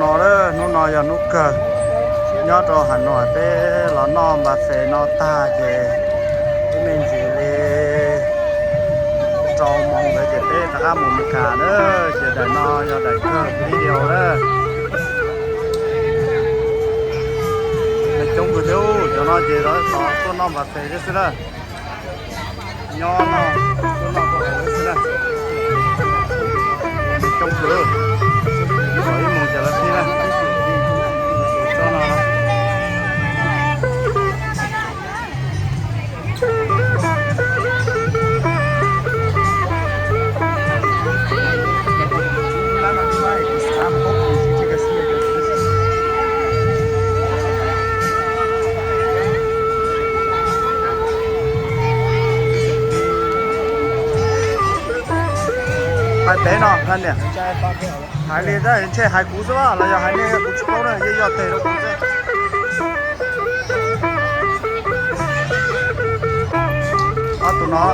No, hnub no yog hnub kawg nyob rau Hav Nuam, peb los noj npas fes no tag ces ib me ntsis li rau moos ntawd ces peb rov qab mus Meskas na. Ces daim no yog daim kawg video na. Coob kawg thiab, cov no ces lawv tuaj noj npas fes thiab xwb na. Nyob no tuaj noj tuaj haus xwb na. Coob kawg, ib moos ces lawv qhib na. Tsob no. Hais pem no, hais li tab ntshe hais kuv xwb los yog hais nej, kuv tsis paub na, yeej yog tes rau kuv xwb. Ob tug no,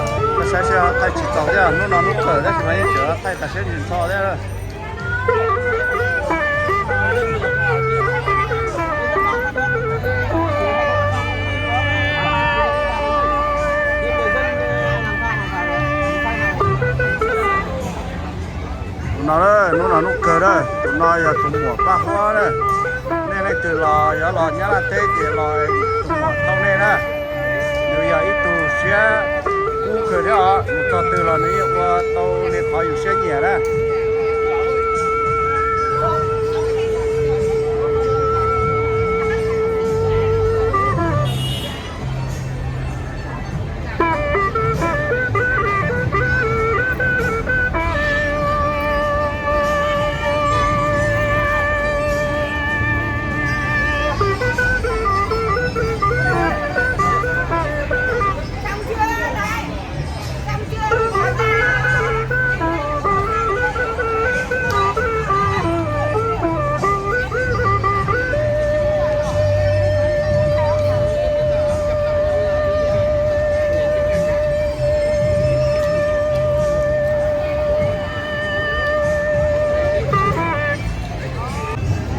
saib seb thaij tsis txaus thiab, hnub no hnub kawg tab sis mas yeej tseem thaij tas siab ntsis nrho thiab. Tus no, hnub no hnub kawg na, tus no yog tus muam Paj Huab na. Nej leej twg los yuav los Nyab Laj teb ces los tus muam thauj nej na. Nws yog ib tug siab kub kawg thiab os, nws txog twg los nws yeej ua tau li qhov yus siab nyiam na.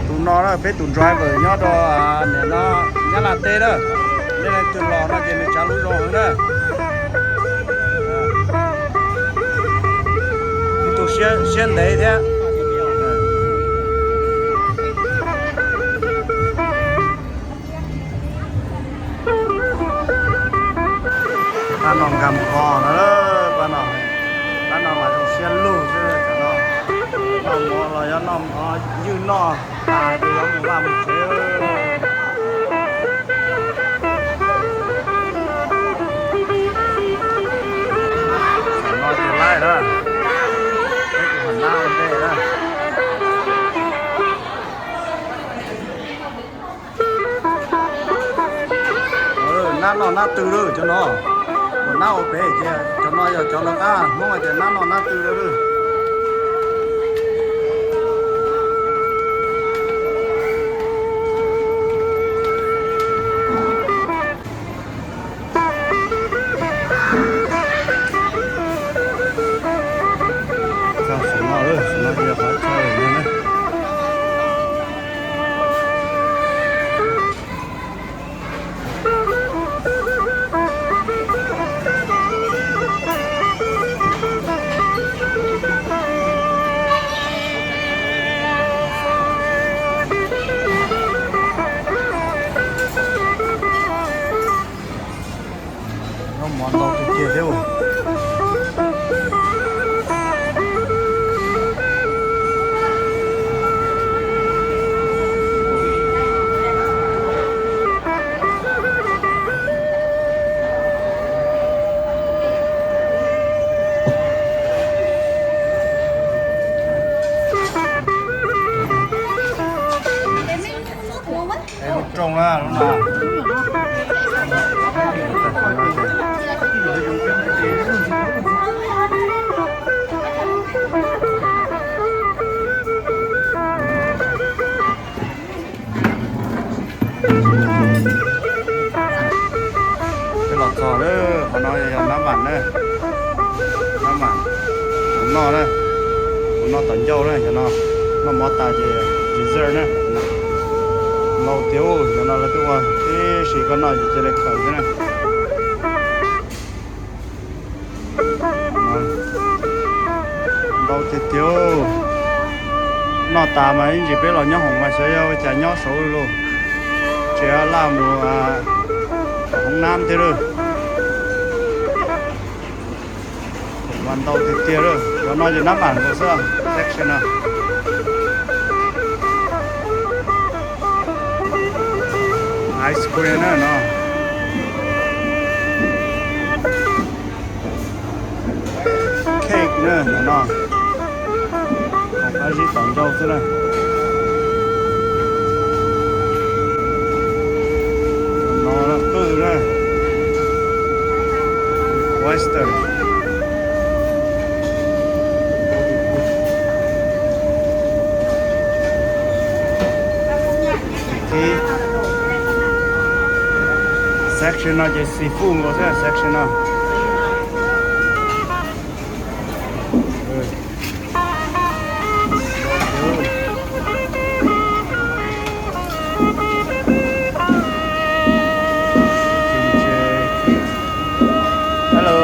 Tus no na peb tus driver nyob rau nim no Nyab Laj teb na. Nej leej twg los no ces nws tsav lub zoo heev na. Ib tug siab ntev thiab. Pab no nkag npho no, pab no, pab no mas zoo siab lug xwb cov no. Noj mov los yog noj mov ywj noj tas ces yuav mus vaj mus tsev. Tam no ces laij na, peb tus ham nab ua ntej na. Nab noj nab tw lawm cov no. Ua nab ua pem ces cov no yog cov lawv qab Hmoob hais tias nab noj nab tw lawm. Txog saum no lawm, saum no ces yog qhov chaw no na. Noj mov ntau tiag tiag thiab. Es lub rooj na, lub no. Peb los txog lawm, qhov no yog nab vam na, nab vam, tus noj na, tus noj tom ncauj na, cov no noj mov tas ces Dessert na. Ntau tiag, cov no lawv twb ua tib si koj noj ces cia li khaws xwb na. Ntau tiag tiag. Noj tas mas ib ntsis peb los nyob hoom mas xyov yog ua cas nyob saud lug, tsis laj mus hoob nab thiab lawm. Mas ntau tiag tiag lawm, cov no ces nab mam nkaus xwb, section no. Ice cream na no. Cake na no. Qab zib tom ncauj xwb na. No qwj na. Western. Section no ces seafood nkaus xwb section no. Hello.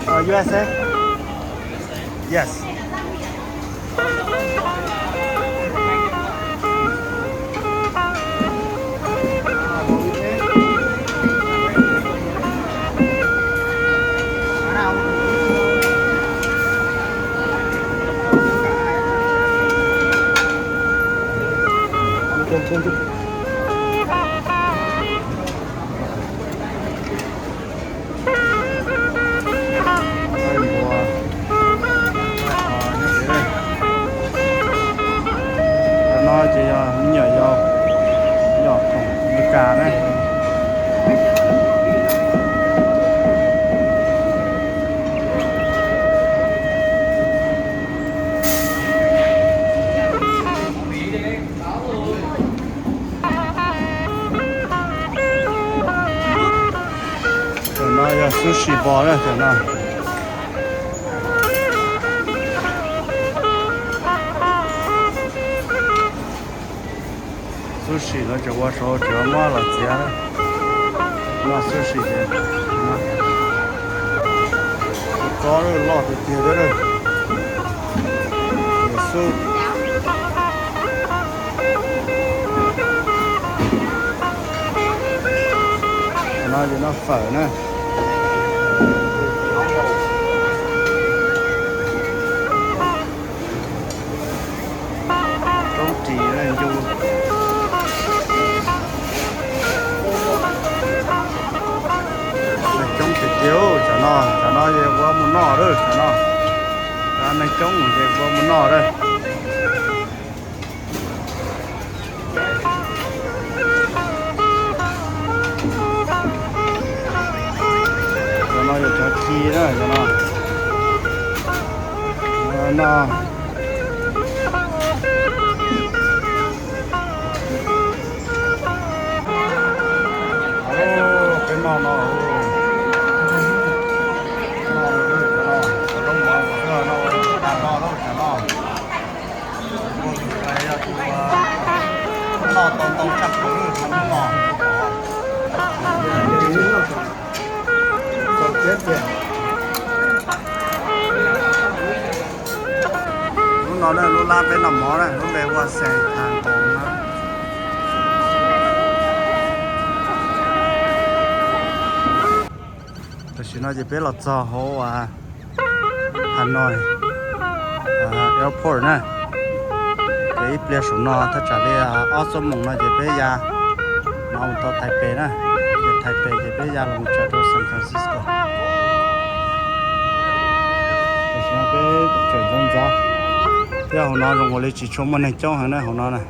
Uh, U S A? Yes. No ces yog me nyuam yaus, yog khoom Amelikas na. Tam no yog sushi ball na tam no. Sushi lawv tseem ua saud tseem muab los txiav. Noj sushi ces tsob loj tiag tiag thiab. Xub. No ces noj fawm na. Roob ris ncu. Neeg coob tiag tiag, cov no, cov no ces ua mus noj lawm cov no. Cov neeg coob ces ua mus noj lawm. Cov no yog cov ci na, cov no. No. Peb noj no. Noj no, cov no, cov no. Noj tau ntau tshaj plaws no. Lub no na, lub lab peb noj mov na, lub npe ua xees tas nqos na. Tam sim no ces peb los txog hauv Hanoi airport na. Ces ib pliag saum no thaj tsam li ob xuab moos no ces peb ya no mus tau Taipei na. Ces Taipei ces peb ya los tsaws rau San Francisco. Tam sim no peb tseem ntxov ntxov thiab hauv no zoo ua li tsis tshua muaj neeg coob heev na hauv no na.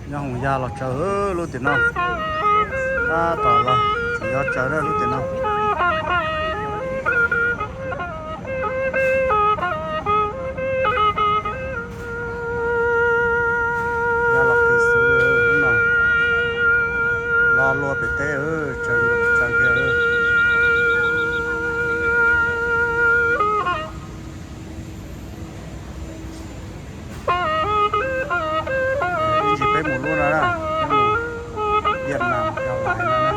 Nyob hoom ya los tsaws lub tim no. Tab tom los tseem yuav tsaws lub tim no. Ub no na, peb mus Vietnam Airlines no na.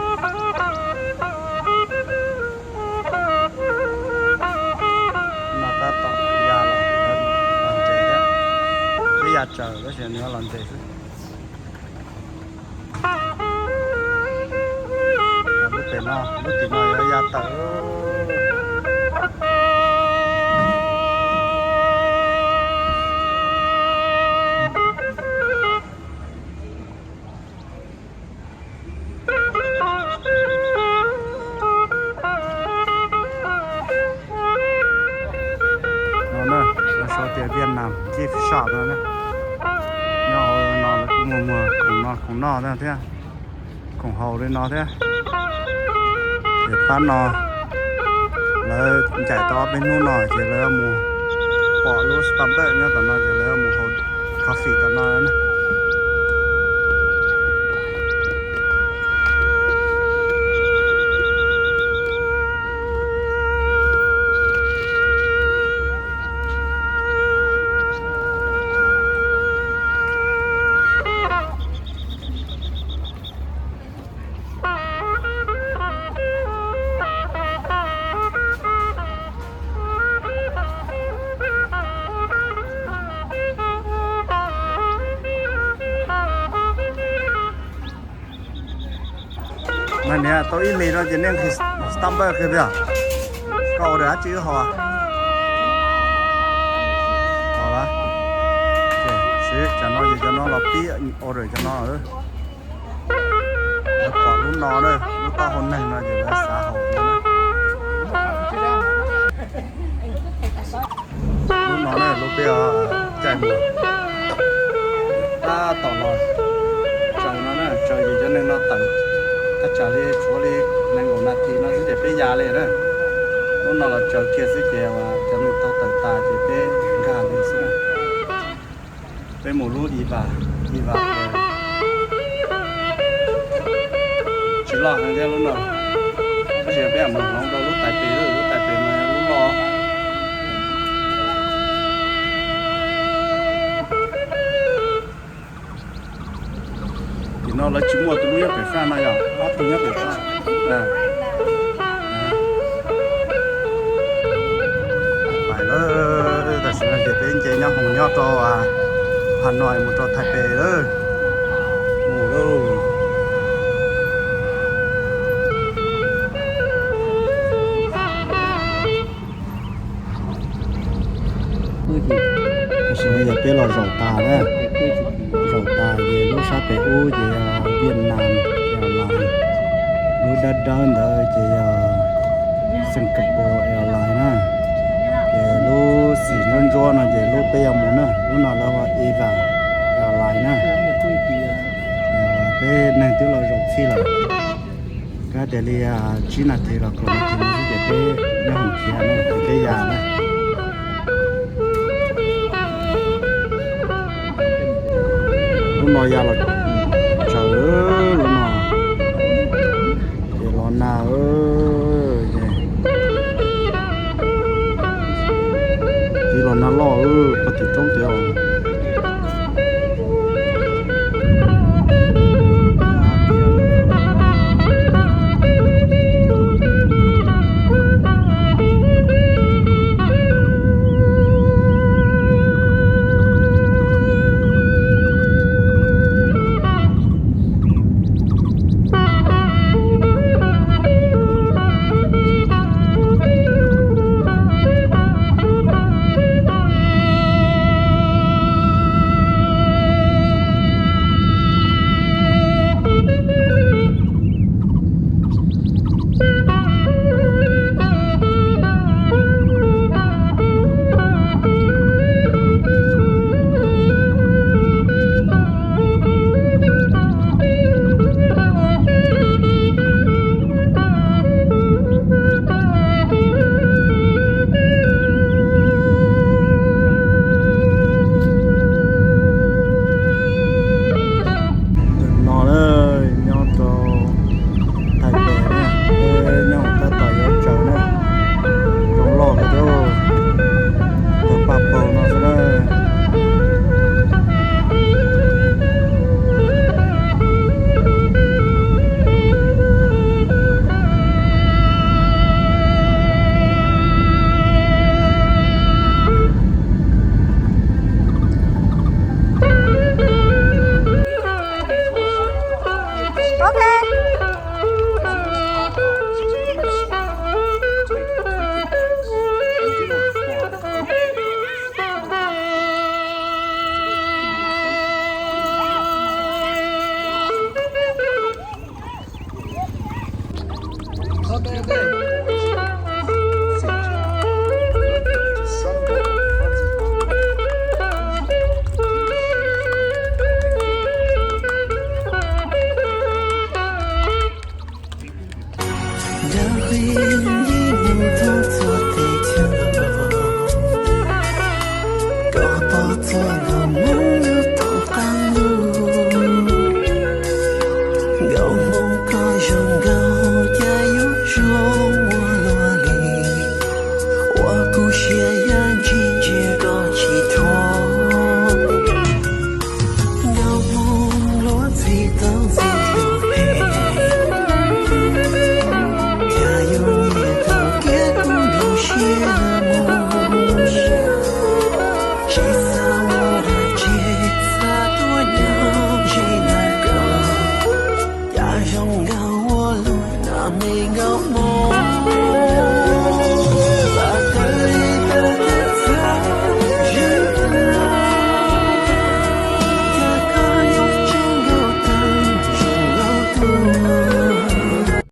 No tab tom ya los, los nres thiab. Peb ya tsaws tab sis nws los nres xwb. Lub pem no, lub tim no yuav ya tawm. No na, lawv sau tias Vietnam gift shop no na. Nyob hauv no lawv kuj muag muag khoom no khoom noj thiab, khoom haus li no thiab. Ces pab no lawv ncaim tau ob peb hnub no ces lawv mus pom lub Starbucks nyob tom no ces lawv mus haus coffee tom no na. Mas niam tau ib hlis no ces nej nqhis Starbucks kiag peb os. Koj ua dab tsi wb haus? Haus lawm. Xwb cov no ces cov no los pib order cov no. Lawv pom lub no na, lub taub hau neeg no ces lawv xav haus no na. Lub no na, lub peb caij mus tab tom los tsaws no na, tsaws ces cov neeg no tawm thaj tsam li tshuav li nees nkaum nas this no xwb ces peb ya li na. Lub no los tsaws kiag xwb ces uas cov neeg tau tawm tas ces peb nkag li xwb na. Peb mus lub Eva, Eva tsis loj heev thiab lub no, tab sis peb mus hloov rau lub Taipei, lub Taipei mas yog lub loj. Tim no lawv tsis muaj tus lub nyob pem faj no yog ob tug nyob pem faj. Pais lawm, tam sim no ces peb nce nyob hoos nyob rau Hanoi mus rau Taipei lawm. Mus lauj. Tam sim no yog peb los zaum tas na, zaum tas ces lub sab pem ub ces yog Vietnam Airlines, lub dawb dawb ntawd ces yog Singapore Airlines na, ces lub xim ntsuab ntsuab no ces lub peb yuav mus na, lub no lawv hu ua Eva Airlines na. Peb neeg twb los zaum txhij lawm, kab tias li tsib nas this los kaum nas this no xwb ces peb nyob hoos khiav no ces peb ya na. Lub no ya los